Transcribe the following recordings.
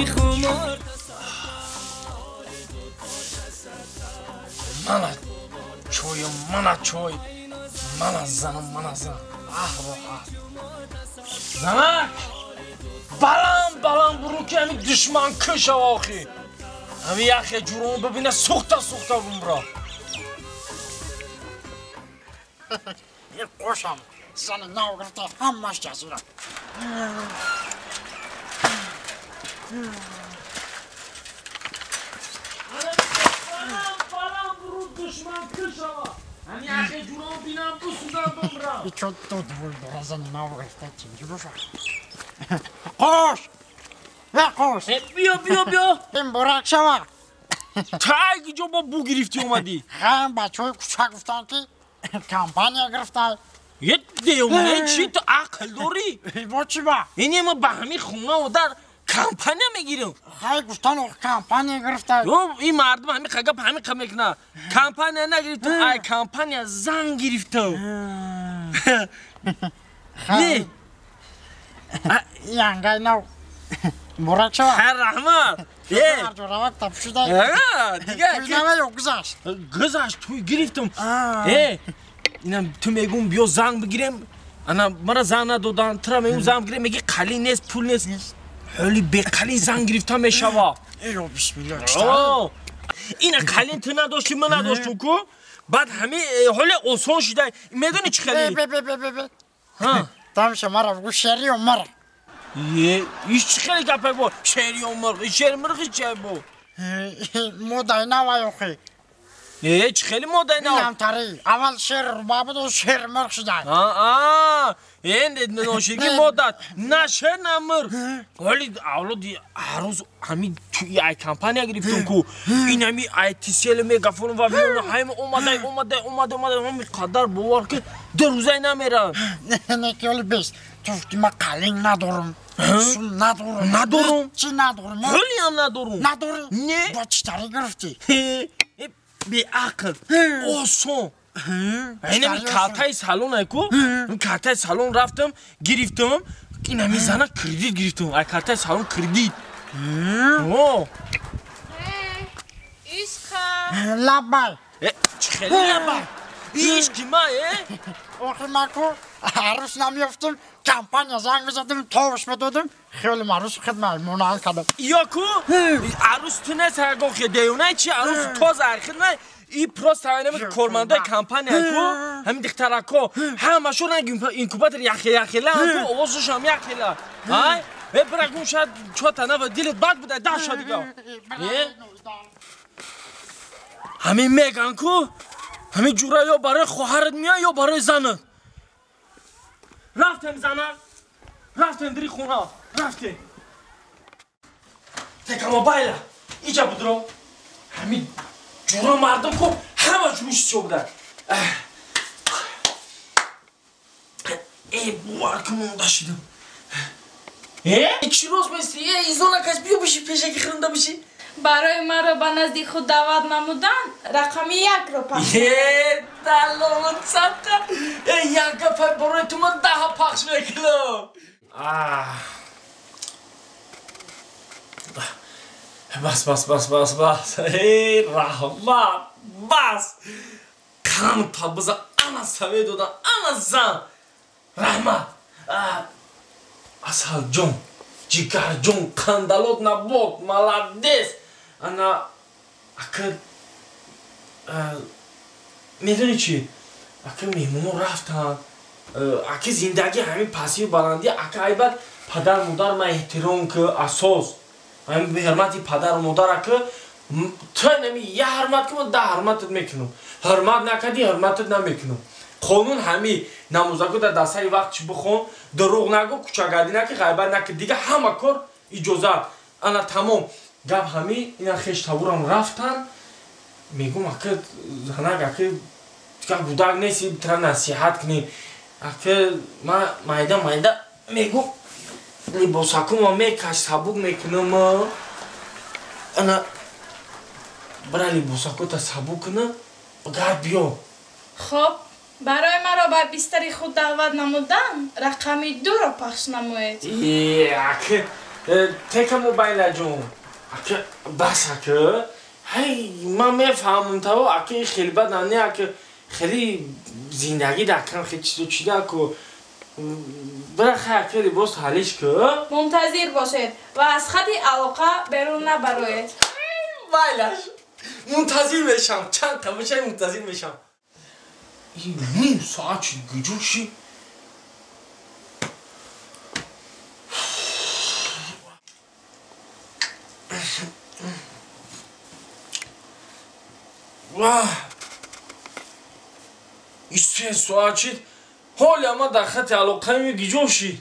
خمار. Мана чою, мана чой, мана занам, мана зан. Аҳ, роҳат. Занак! Баланд баланд буру ки ҳами душман кушава охи. Ҳами яхе ҷурон бибина сӯхта сӯхта бумра. Қошам зани нав гирифта ҳамаш ҷазира. Баланд буру душман кушава. Ҳами яхе ҷурон бинам бисӯзам бумра. Чо дуд вул дора зани нав гирифта чинҷи боша. Қош! Ва қош! Биё, биё, биё. Ин бурак шава. Тай ҷо бо бу гирифтӣ омадӣ. Хам бачаҳои кӯча гуфтанд ки компания гирифта. Е девона чӣ ту ақл дорӣ? Бо чӣ ба? Ине ма ба ҳамин хона одар компания мегирам. Хай гуфтан компания гирифта. Ё ин мардум ҳамин гап ҳамин қа мекунад. Компания нагирифтам, ай компания зан гирифтам. Не. Янгай нав. Бурак шава. Хай раҳмат. Е. Равак тапшуда. Дига туй гузашт. Гузашт туй гирифтам. Е. Инам ту мегум биё занг бигирем. Ана мара занг надодан, тура мегум занг бигирем, меги қали нест, пул нест. Ҳоли беқали занг гирифта мешава. Ё бисмилла. Ина қалин ту надошти, ман надоштум ку. Баъд ҳами ҳоли осон шуда. Медони чӣ хеле? Бе бе бе бе. Ҳа. Тамша мара гу шериё мара. Е, иш чӣ хеле гапе бо? Шериё мурғ, шери мурғ чӣ бо? Модай навай охи. Е, чӣ хеле модай нав? Инам тари. Аввал шер руба буд, шер мурғ шуда. Аа, э, ношиги модат. На шер на мурғ. Ҳоли авлоди ҳар рӯз ҳами туи ай компания гирифтум ку. Ин ҳами айтисел мегафон ва виона ҳама омадай, омадай, омадай, омадай, ҳами қадар бовар ки ду рӯзай намерам. Не, ки ҳоли бес. Ту гуфти ман қалин надорам. Сум надорам. Надорам. Чӣ надорам? Ҳоли ҳам надорам. Надорӣ? Не. Бо чӣ тари гирифтӣ? Беақл. Осон. Инами калтаи салон айку. Калтаи салон рафтам, гирифтам. Инами зана кредит гирифтам. Ай калтаи салон кредит. О. Ишқа. Лаббай. Чӣ хеле лаббай? Ишқи ма, э? Охи ман ку арӯс намеёфтам, компания занг мезадам, товш медодам, хеле арӯс хидмат монанд кардам. Ё ку арӯс ту нест ҳаргоҳ ки девона чи арӯс тоза хидмат и просто ҳамин кормандои компания ку ҳамин духтарако ҳамашон инкубатор яхе-яхела ку овозашам яхела. Ай, э бира гум шад чота нава дилат бад буда даша дига. Э? Ҳамин меган ку ҳамин ҷура ё барои хоҳарат меояд ё барои занат. Рафтем зана, рафтем дири хона, рафтем. Тека мобайла, иҷа будро. Ҳамин ҷура мардум ку ҳама ҷӯш сиё буда. Э, бовар ку монда шидам. Э, чӣ роз местӣ? Э, изо накаш, биё биши пешаки хӯрда биши. Барои маро ба назди худ даъват намудан рақами якро пахш. Е, далолат садқа. Э, як гапай барои ту ман даҳа пахш мекунам. Бас, бас, бас, бас, бас. Эй, раҳмат, бас. Кам табыза ана саве дода, ана зан. Раҳмат. Асалҷон, ҷигарҷон, қандалот набод, молодец. Ана, ака, медони чӣ? Ака меҳмоно рафтанд. Ака зиндагӣ ҳамин пасию баландӣ, ака айбад падар модар ма эҳтиром ки асос. Ҳамин ҳурмати падару модар ака ту нами я ҳурмат ки ман да ҳурматат мекунам. Ҳурмат накардӣ ҳурматат намекунам. Қонун ҳами намозаку дар дастаи вақт чӣ бихон, дурӯғ нагӯ, кӯчагардӣ накӣ, ғайбат накӣ, дига ҳама кор иҷозат. Ана тамом. Гап ҳами ина хеш табурам рафтан. Мегум ака занак ака дига гудак нест, тра насиҳат кунем. Ака ма майда майда мегум либосакума мекаш сабук мекунам. Ана бира либосакута сабук куна, гар биё. Хоб, барои маро ба бистари худ даъват намудан рақами дуро пахш намоед. Е, ака Тека мобайла ҷон. Ака бас ака. Ҳай ман мефаҳмам таво ака хеле бад не ака хеле зиндагӣ дар кам хеле чизо чида ку. Бира хай ака либос ҳалиш ку. Мунтазир бошед ва аз хати алоқа берун набароед. Майлаш. Мунтазир мешам. Чанд та бошай мунтазир мешам. Ин ним соат чи гуҷо ши? Вах! Се соат шид. Ҳоли ама дар хати алоқаи гиҷо шид.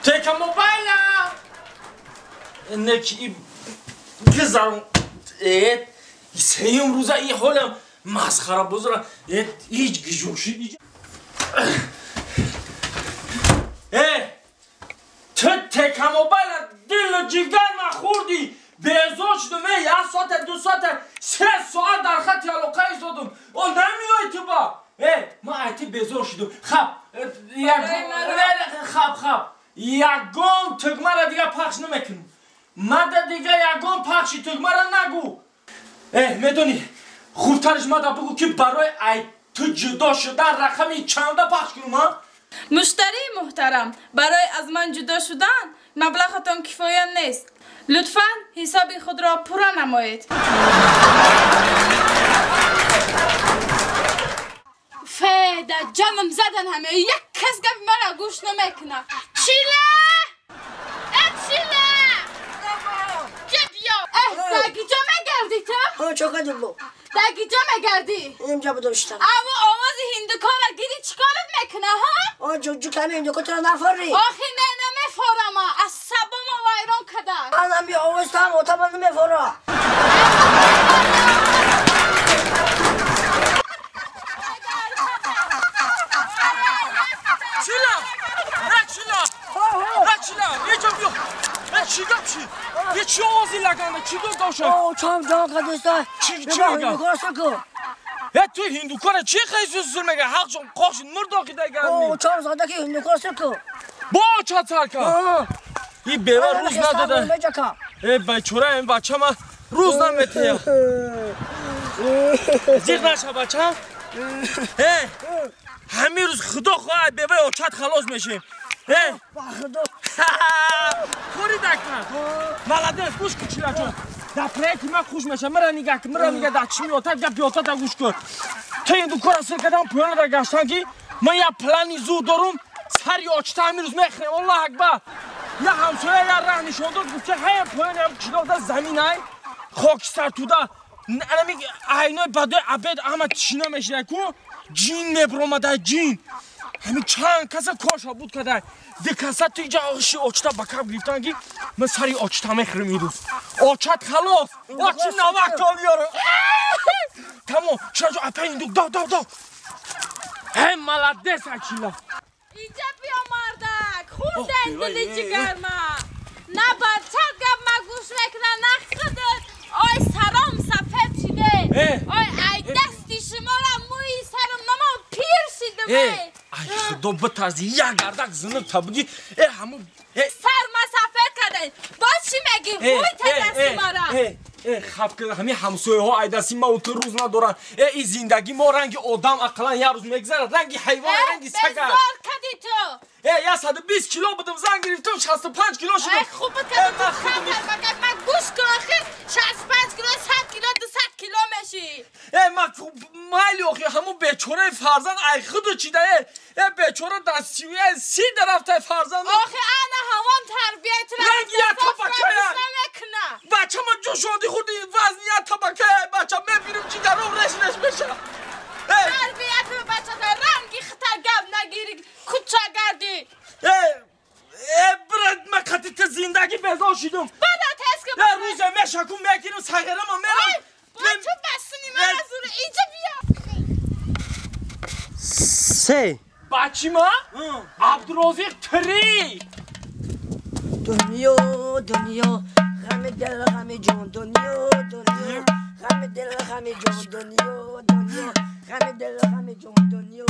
Тека мобайла! Не ки и гизарм. Сеюм рӯза и ҳолам масхара бозора. Ҳеҷ гиҷо шид. Ту тека мобайла дилу ҷигар нахӯрдӣ. Безор шудам, як соата, ду соата, се соат дар хати алоқа истодум. О, намеои ту ба. Ман ай ту безор шудум. Хаб, хаб, хаб. Ягон тугмара дига пахш намекунам. Мада дига ягон пахши тугмара нагӯ. Медонӣ, хубтариш мада бугӯ ки барои ай ту ҷудо шудан рақами чанда пахш кунам, а? Муштарии муҳтарам, барои аз ман ҷудо шудан маблағатон кифоя нест. Лутфан ҳисоби худро пурра намоед. Феда, ҷонам задан ҳаме, як кас гапи маро гӯш намекунад. Чила! Э, чила! Ҷа биё! Э, дар киҷо мегардӣ ту? Чо кардем мо? Дар киҷо мегардӣ? Инҷа будам шитам. Аву овози ҳиндукора гири чӣ корат мекуна, ҳа? О, ҷуҷу ками ҳиндуко туро нафорӣ. Охи не, намефорама. Аз сабома вайрон када. Анам би овоз там отама намефора. Чила! На чила! На чила! Еҷа биё! На чӣ гап чӣ? Е чӣ овози лаганда? Чӣ гап доша? О, чам ҷон кадеста. Чӣ мега? Ҳиндукора саку. Е ту ҳиндукора чӣ хел зур мега? Ҳақ ҷон қошин мурдоқи дагарни. О, чам зада ки ҳиндукора саку. Бо ча царка. И бева рӯз надода. Э бечора ин бача ма рӯз наметея. Зиқ наша бача. Э ҳамин рӯз худо хоҳад беваи очат халос мешем. Э худо. Кори дакар. Молодец, гӯш кун чилаҷон. Дар проекти ман хуш мешам. Мара нигаҳ кун, мара нигаҳ дар чӣ меотад, гап биётад гӯш кун. Ту ин дукора сир кардам, поёнада гаштан ки ман як плани зуд дорум, сари очта ҳамин рӯз мехӯрем. Аллоҳ акбар. Я ҳамсоя я раҳ нишон дод, гуфт ки ҳая поёни ҳам қишлоқда замин ай, хокистар туда. Анами айнои бадои абед ҳама тишина мешида ку, ҷин мебиромада ҷин. Ҳамин чанд каса корша буд када. Ду каса ту иҷа оши очта ба каб гирифтан ки ман сари очта мехӯрем ин рӯз. Очат халос, очи навак толиёро. Тамом, чираҷо апа индук дав дав дав. Эй молодец ачила. Инҷа биё мардак, хурден дили ҷигарма. На бачат гап ма гӯш мекуна, на худат. Ой саром сафед шиде. Ой ай дасти шуморо мӯи сарам намо пир шидам. Ай худо битарзи, як гардак зиниб та буги. Э ҳаму сар ма сафед карден. Боз чӣ мегӣ? Ҳуй та дасти мара. Хаб ки ҳамин ҳамсояҳо ай дасти ма ту рӯз надоранд. Э ин зиндагӣ мо ранги одам ақаллан як рӯз мегзарад, ранги ҳайвон, ранги сага. Безор кардӣ ту. 120 кило будам, зан гирифтам, 65 кило шудам. Хуб буд кардӣ ту, хатар ба ман гӯш кун, охир 65 кило, 100 кило, 200 кило мешӣ. Ман майли охи ҳамун бечораи фарзанд ай худу чида. Бечора дар 30 дарафтай фарзанд. Охи ана ҳамон тарбияи туро ранги як табакая. Бача ма ҷӯшонди хурди вазни як табакая. Бача мебинам ҷигаром реш реш меша. Тарбият бачата ранги хита гап нагири, куча гардӣ. Брат, ман қати ту зиндагӣ безор шидум. Бада тез ки рӯзе мешакум мегирам сағирама мерам. Бо ту басини мара зур инҷа биё. Се. Бачи ма? Абдурозиқ три. Дунё, дунё, ғами дил, ғами ҷон, дунё, дунё, ғами дил, ғами ҷон, дунё, дунё, ғами дил, ғами ҷон, дунё.